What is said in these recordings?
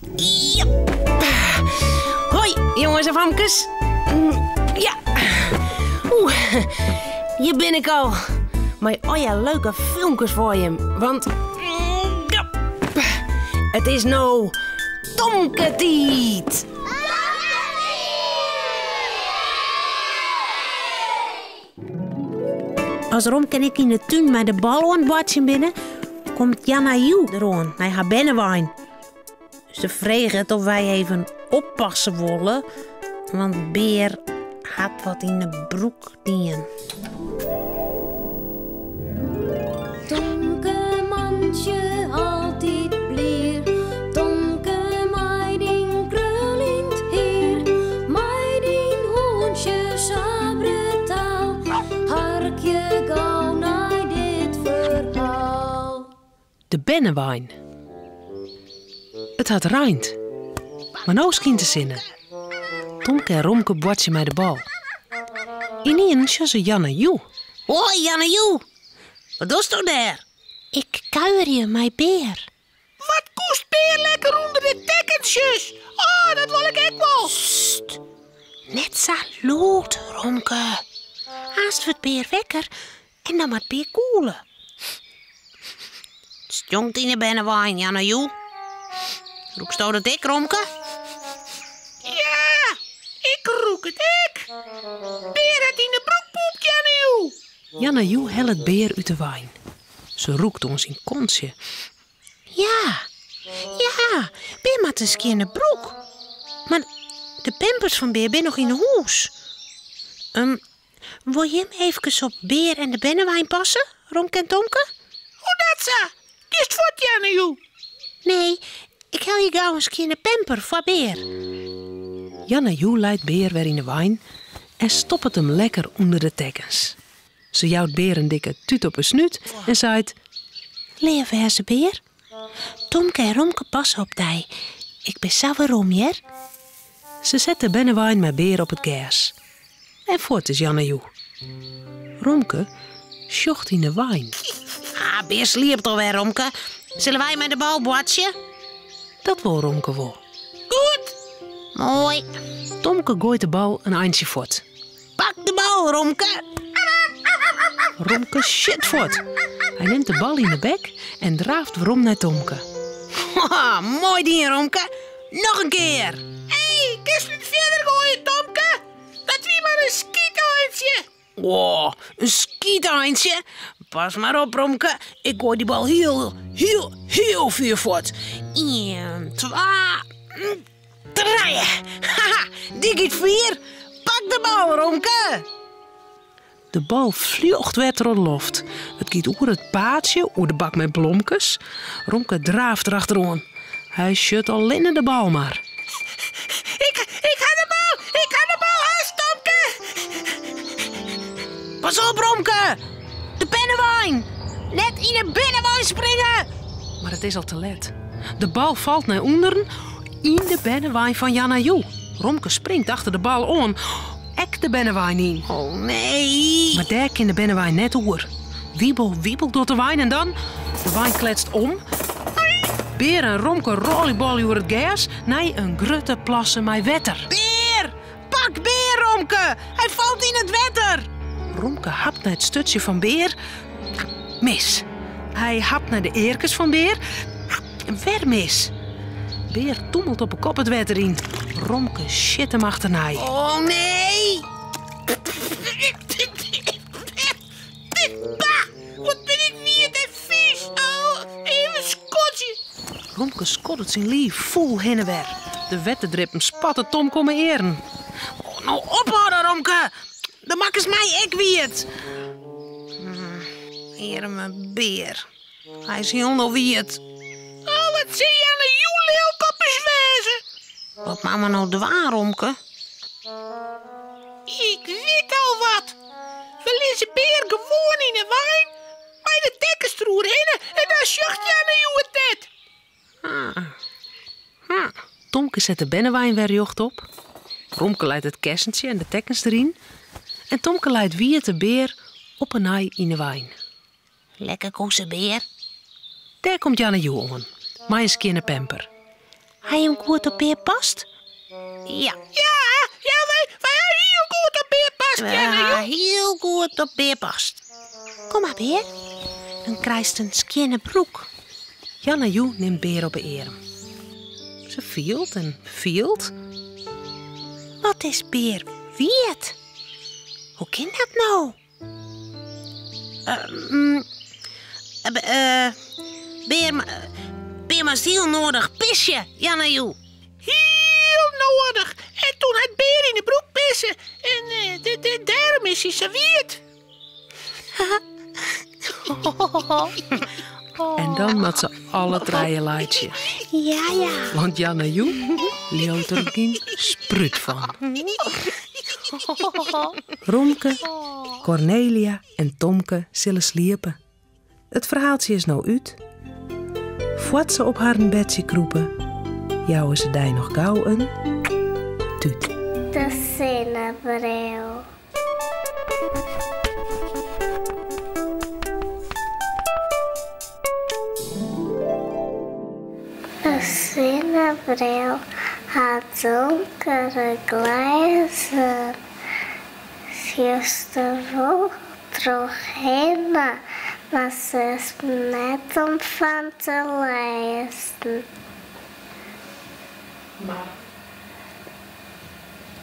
Jep. Hoi, jonges en famkes. Ja. Oeh, hjir bin ik al. Mei al leuke filmkes foar jim. Want ja, it is no Tomke-tiid. As Romke en ik yn de tún mei de bal oan it boartsjen binne, komt Janna Joe deroan mei har bernewein. Se freget oft wy even oppasse wolle, want Bear hat wat yn de broek dien. Tomke mantsje altyd blier, Tomke mei dyn kruljend hier, mei dyn hûntsje sa brutaal, harkje gau nei dit ferhaal. De bernewein. It hat reind, mar no skynt de sinne. Tomke en Romke boartsje mei de bal. Ynienen sjogge se Janna Joe. Hoi Janna Joe, wat dochsto dêr? Ik kuierje mei Bear. Wat koest Bear lekker ûnder de tekkentsjes? Oh, dat wol ik ek wol. Sst, net sa lûd, Romke. Aanst wurdt Bear wekker En dan moat Bear gûle. It stjonkt yn 'e bernewein, Janna Joe. Rûksto dat ek, Romke? Ja, ik rûk it ek. Bear hat yn 'e broek poept, Janna Joe. Janna Joe hellet Bear út 'e wein. Se rûkt oan syn kontsje. Ja, ja, Bear moat in skjinne broek. Mar de pampers fan Bear binne noch yn 'e hûs. Wol jim eefkes op Bear en de bernewein passe, Romke en Tomke? Hoe dat sa? Giest fuort, Janna Joe? Nee, ik helje gau in skjinne pamper foar Bear. Janna Joe leit Bear wer yn 'e wein en stoppet him lekker ûnder de tekkens. Se jout Bear in dikke tút op 'e snút en seit. Leaf wêze, Bear. Tomke en Romke passe op dy. Ik bin sa werom, hear. Se set de bernewein mei Bear op it gers. En fuort is Janna Joe. Romke sjocht yn 'e wein. Ah, Bear sliept alwer, Romke. Sille wy mei de bal boartsje? Dat wol Romke wol. Goed! Moai. Tomke goait de bal in eintsje fuort. Pak de bal, Romke! Romke sjit fuort. Hy nimt de bal yn 'e bek en draaft werom nei Tomke. Haha, moai dien, Romke. Noch in kear! Hé, kinst him fierder goaie, Tomke? Dat wie mar in skyteintsje. Oh, in skyteintsje? Pas mar op, Romke. Ik goai dy bal hiel, hiel, hiel fier fuort. Ien, twa, trije. Haha, dy giet fier. Pak de bal, Romke. De bal fljocht wer troch de loft. It giet oer it paadsje, oer de bak mei blomkes. Romke draaft derachteroan. Hy sjocht allinne de bal mar. Ik, ik ha de bal! Ik ha de bal hast, Tomke! Pas op, Romke! De bernewein! Net yn 'e bernewein springe! Mar it is al te let. De bal falt nei ûnderen yn de bernewein fan Janna Joe. Romke springt achter de bal oan, ek de bernewein yn. Oh nee! Mar dêr kin de bernewein net oer. Wiebel, wiebel docht de wein en dan... De wein kletst om. Bear en Romke rôljebolje oer it gers nei in grutte plasse mei wetter. Bear! Pak Bear, Romke! Hy falt yn it wetter! Romke hapt nei it sturtsje fan Bear. Mis. Hy hapt nei de earkes fan Bear. Wer mis. Bear tûmelt op 'e kop it wetter yn. Romke sjit him achternei. Oh nee! Bah! Wat bin ik wiet en fys! Oh, even skodzje. Romke skoddet syn liif fûl hinne wer. De wetterdrippen spatte Tomke om 'e earen. Oh, no ophâlde, Romke! Do makkest my ek wiet. Earme Bear. Hy is hielendal wiet. Oh, wat sil Janna Joe lilk op ús wêze? Wat moatte we no dwaan, Romke? Ik wit al wat. We lizze Bear gewoan yn 'e wein mei de tekkens deroerhinne en dan sjocht Janna Joe it net. Tomke set de bernewein wer rjochtop. Romke leit it kessentsje en de tekkens deryn. En Tomke leit wiete Bear op 'e nij yn 'e wein. Lekker koese, Bear. Dêr komt Janna Joe oan, mei in skjinne pamper. Ha jim goed op Bear past? Ja. Ja, ja, wy, wy ha hiel goed op Bear past, Wy ha hiel goed op Bear past. Kom mar, Bear. Dan krijst in skjinne broek. Janna Joe nimt Bear op 'e earm. Se fielt en fielt. Wat is Bear wiet? Hoe kin dat no? Bear, Bear moast hiel noadich pisje, Janna Joe. Hiel noadich. En toen hat Bear yn de broek pisse. En dêrom is hy sa wiet. En dan moat se alle trije laitsje. Ja, ja. Want Janna Joe leaut der gjin sprút fan. Romke, Cornelia en Tomke sille sliepe. It ferhaaltsje is no út. Foar't se op harren bedsje krûpe, jouwe se dy noch gau in tút. De sinnebril. De sinnebril hat donkere glêzen. Sjochst der wol trochhinne, mar se is net om fan te lêzen.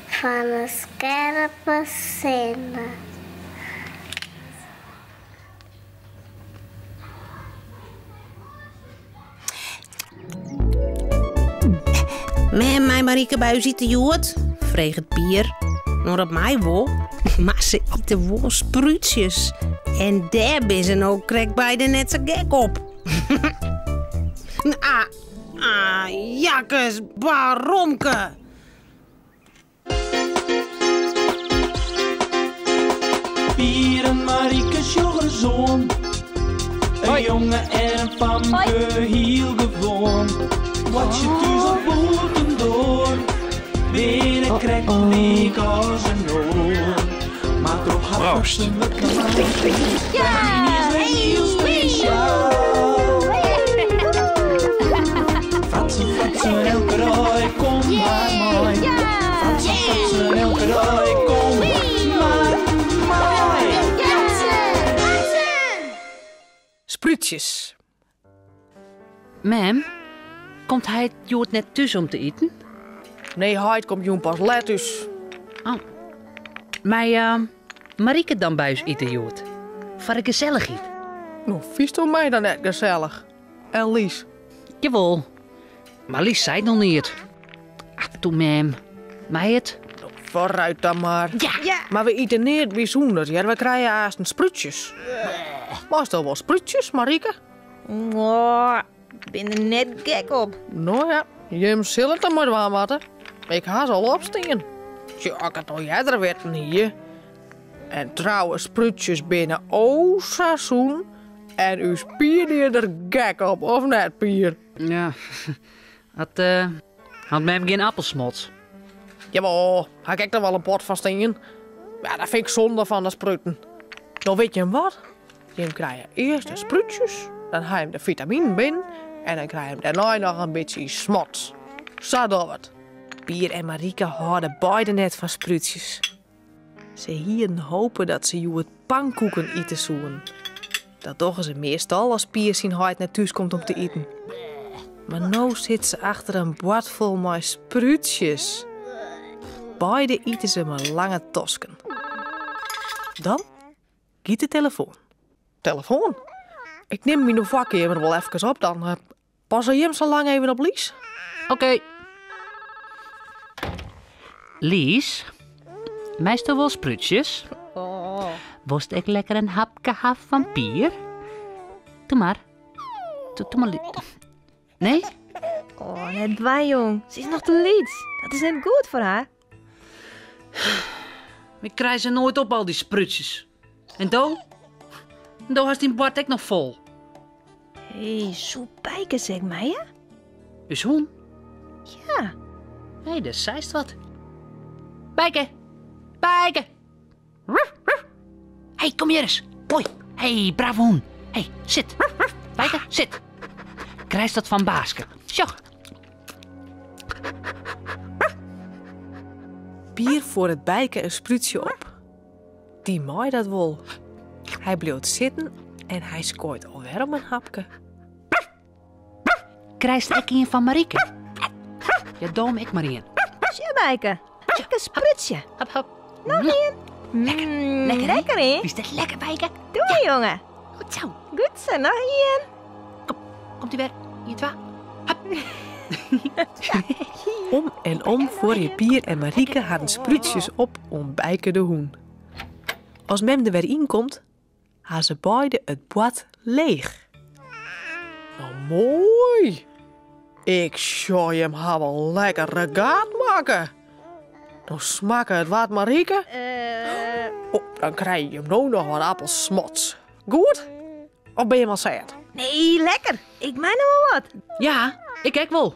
Fan 'e skerpe sinne. Mem, mei Marieke by ús ite hjoed? freget Pier. No, dat mei wol, mar se ite wol sprútsjes. En dêr binne se no krekt beide net sa gek op. ah, ah, jakkes, baromke! Pier en Marieke sjoch ris oan. In jonge en in famke, hiel gewoan. Boartsje thús of bûtendoar, binne krekt lyk as in oar. Mar troch har Proost. wurdt Ja! Hiel spesjaal. Fratsen, fratsen, elke dei, kom mar mei. Fratsen, fratsen, elke dei, kom mar mei. Sprútsjes. Mem, komt heit hjoed net thús om te iten? Nee, heit komt jûn pas let thús. Oh. Mei Marieke dan by ús ite hjoed? Foar de gesellichheid. No, fynsto my dan net gesellich? En Lies? Jawol, mar Lies seit noch neat. Ach, toe mem. Mei it? No, foarút dan mar. Ja. Mar we ite neat bysûnders, hear. We krije aansten sprútsjes. Meisto wol sprútsjes, Marieke? Oh, bin der net gek op. No ja, jim sille it der mei dwaan moatte. Ik ha se al opstean. Tsja, as ik it no earder witten hie. En trouwens, sprútsjes binne o sa sûn. En ús Pier die der gek op, of net, Pier? Ja, hat, uh, hat mem gjin appelsmots? Jawol, ha ik ek noch wol in pot fan stean. Ja, dat fyn ik sonde fan de spruten. No wit jim wat? Jim krije earst de sprútsjes, dan ha jim de fitaminen binnen en dan krije jim dêrnei noch in bytsje smots. Sa dogge we it. Pier en Marieke hâlde beide net fan sprútsjes. Se hienen hope dat se hjoed pankoeken ite soenen. Dat dogge se meastal as Pier syn heit net thús komt om te iten. Mar no sit se achter in board fol mei sprútsjes. Beide ite se mei lange tosken. Dan giet de telefoan. Telefoan? Ik nim myn foarkeamer wol efkes op dan. Passe jim sa lang even op Lies? Oké. Lies, meisto wol sprútsjes? Oh. Wolst ek lekker in hapke ha fan Pier? Doe mar. Doe, doe mar. Nee? Oh, net dwaan, jong. Se is noch te lyts. Dat is net goed foar har. Ik krij se noait op, al dy sprútsjes. En do? Do hast dyn board ek noch fol. Hé, soe Bijke se ek meie? Us hûn? Ja. Hé, dêr seist wat. Bijke! Bijke! Ruf, ruf. Hé, kom hjir ris. Hoi. Hé, brave hûn. Hé, sit. Bijke, sit. Krijst dat fan baaske. Sjoch. Pier fuorret Bijke in sprútsje op. Dy mei dat wol. Hy bliuwt sitten en hy skoait alwer om in hapke. Krijst ek ien fan Marieke? Ja, doom ek mar ien. Sjoch, Bijke. Lekker sprutsje. Hop, hop. Noch ien? Lekker. Lekker, hè? Lekker, hè? Is dat lekker, Bijke? Doe maar, jongen. Goed zo. Goed zo, nog ien. Kom, komt ie weer. 1, 2. Hop. Om en om fuorje Pier en Marieke harren sprútsjes op oan Bijke de hûn. As mem der wer yn komt, ha se beide it board leech. Nou, moai. Ik sjoch jim ha wol lekker regaat makke. No smakke it wat, Marieke. Oh, dan krije jim no noch wat appelsmots. Goed? Of bin jim al sêd? Nee, lekker. Ik mei noch wol wat. Ja, ik ek wol.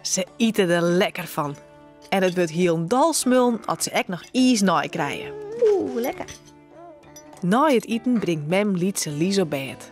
Se ite der lekker fan. En it wurdt hielendal smullen as se ek noch iis nei krije. Oeh, lekker. Nei it iten bringt mem lytse Lies op bêd.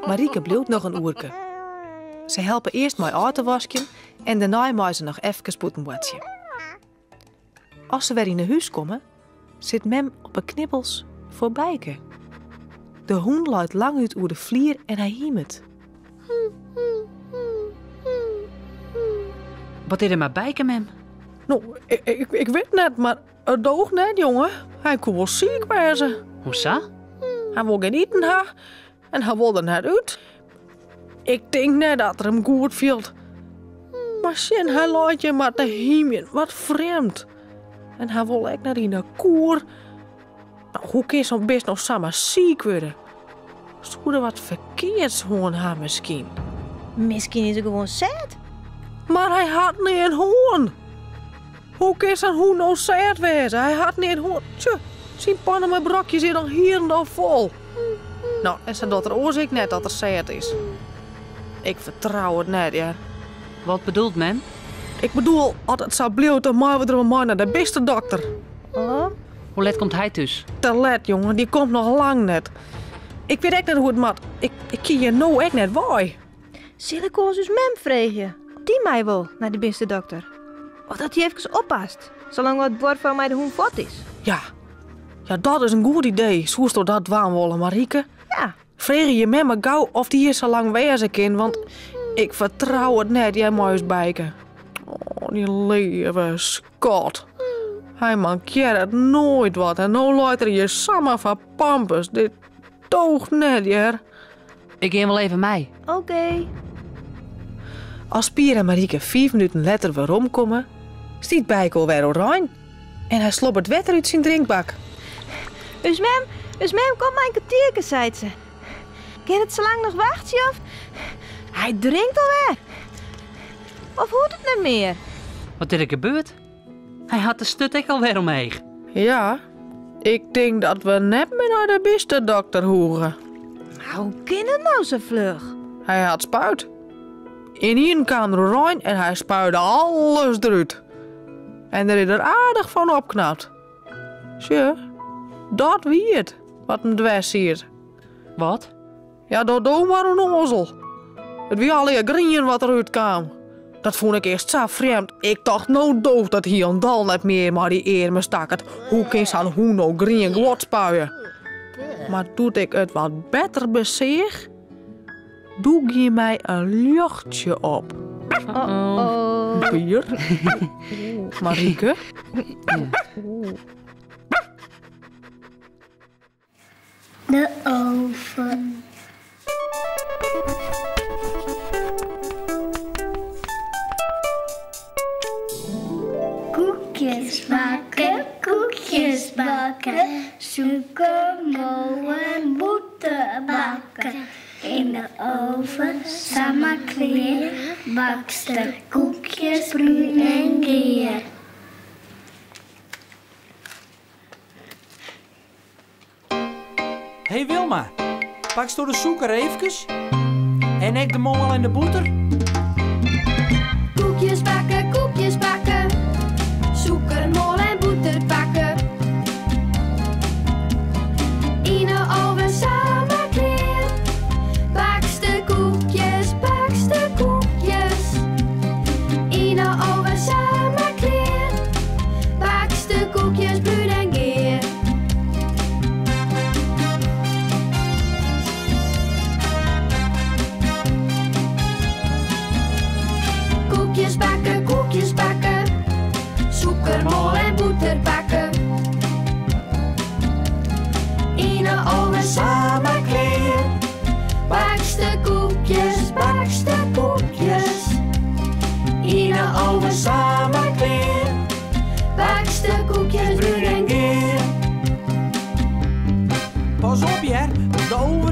Marieke bliuwt noch in oerke. Se helpe earst mei ôf te waskjen en dêrnei mei se noch efkes bûten boartsje. As se wer yn 'e hús komme, sit mem op 'e knibbels foar Bijke. De hûn leit langút oer de flier en hy himet. Wat is der mei Bijke, mem? No, ik wit net, mar it doocht net, jonge. Hy koe wol siik wêze. Hoe sa? Hy wol gjin iten ha en hy wol der net út. Ik tink net dat er him goed fielt. Mar sjen, hy leit hjir mar te hymjen. Wat frjemd. En hy wol ek net yn de koer. No, hoe kin sa'n bist no samar siik wurde? Soe er wat ferkeards hân ha miskien? Miskien is er gewoan sêd. Mar hy hat neat hân. Hoe kin sa'n hûn no sêd wêze? Hy hat neat hân. Tsje, syn panne mei brokjes is al hielendal fol. No, en sa docht er oars ek net dat er sêd is. Ik fertrou it net, hear. Wat bedoelt mem? Ik bedoel, as it sa bliuwt, dan meie we der wol mei nei de bistedokter. Oh. Hoe let komt hy thús? Te let, jonge. Dy komt noch lang net. Ik wit ek net hoe't it moat. Ik, ik kin hjir no ek net wei. Sil ik oars ús mem freegje of dy mei wol nei de bistedokter? Of dat dy efkes oppast, salang't de buorfrou mei de hûn fuort is? Ja. Ja, dat is in goed idee. Soesto dat dwaan wolle, Marieke? Ja. Freegje je mem mar gau oft dy hjir sa lang wêze kin, want ik fertrou it net hear mei ús Bijke. Oh, dy leave skat. Hy mankearret noait wat en no leit er hjir samar foar pampus. Dit doocht net hear. Ik gean wol even mei. Oké. As Pier en Marieke fiif minuten letter weromkomme, stiet Bijke alwer oerein en hy slobbert wetter út syn drinkbak. Us mem, us mem komt mei in kertierke, seit se. Kin it sa lang noch wachtsje of? Hy drinkt alwer. Of hoecht it net mear? Wat is der gebeurd? Hy hat de sturt ek alwer omheech. Ja, ik tink dat we net mear nei de bistedokter hoege. Mar hoe kin it no sa fluch? Hy hat spuid. Ynienen kaam der oerein en hy spuide alles derút. En der is er aardich fan opknapt. Sjoch, dat wie it wat him dwers siet. Wat? Ja, dat doe mar ûnnoazel. It wie allegear grien wat derút kaam. Dat fûn ik earst sa frjemd. Ik tocht, no doocht dat hielendal net mear mei dy earme stakkert. Hoe kin sa'n hûn no grien guod spuie? Mar doe't ik it wat better beseach, doe gie my in ljochtsje op. Uh-oh. Pier. Marieke. De oven. Koekjes bakke, koekjes bakke, sûkermoal en bûter bakke. Yn de oven, samar klear, bakst de koekjes brún en gear. Hey Wilma, paksto de sûker eefkes? En ek de moal en de bûter? Koekjes bakke, koekjes bakke, sûker, moal en bûter pakke. Yn 'e oven samar klear, bakst de koekjes, bakst de koekjes. Yn 'e oven samar klear, bakst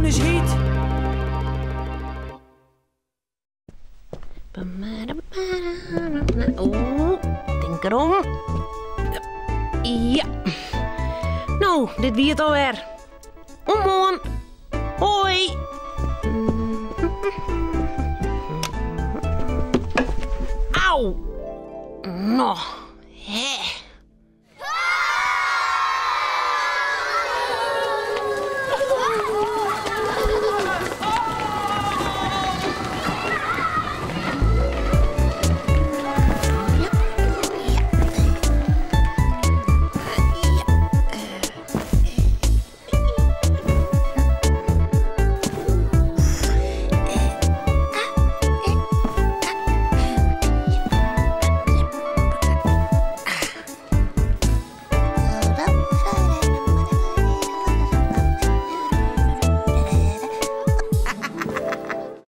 is hyt. Oeh, tink erom. Ja. No, dit wie it alwer. Oant moarn. Hoi. Au. No, hè.